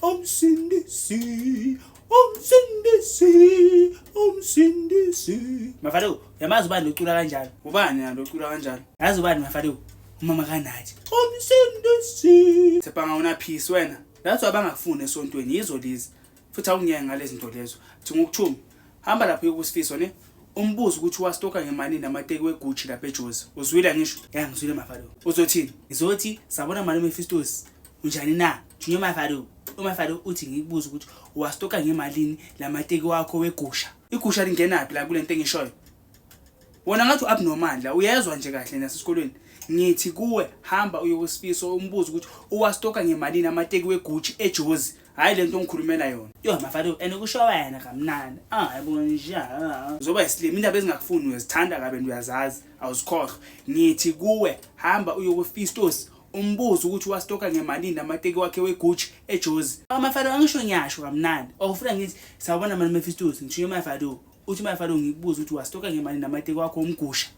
Umsindisi, umsindisi, umsindisi. Mafalo, uyamazi ubani locula kanjalo? Ubani yena locula kanjalo? Yazi ubani Mafalo? Umama kaNathi. Umsindisi. Tsepanga una peace wena. That's why bangakufuni esontweni yizo lezi. Futhi awungiyeke ngalezi zinto lezo. Thi ngokuthume. Hamba lapho uyokusifiso ne. Umbuzo ukuthi wastoka ngemalini amateki weGucci lapha eJozi. Uzwile ngisho? Ya ngizwile Mafalo. Uzothini? Ngizothi sabona malume Fistos. Unjani na? Junior Mafalo. UMafalo uthi ngikubuza ukuthi wastoka ngemalini lamateki wakho wegusha. Igusha lingenaphi la kulento engishoyo? Wona ngathi uabnormal la uyezwa nje kahle nasesikolweni. Ngithi kuwe hamba uye kuSifiso umbuze ukuthi uwastoka ngemalini amateki weGucci eJozi. Hayi lento ongikhulumela yona. Yo Mafalo and kusho wena kamnandi. Ah yabo nje. Uzoba isilima indaba ezingakufuni uyazithanda kabe uyazazi awuzikhohlwa. Ngithi kuwe hamba uye kuFistos umbuze ukuthi wastoka ngemalini amateki wakhe weGucci eJozi. Mafalo angisho ngiyasho kamnandi. Awufuna ngithi sawubona malume Fistos ngithunywe Mafalo. Uthi Mafalo ngikubuza ukuthi wastoka ngemalini amateki wakho omgusha.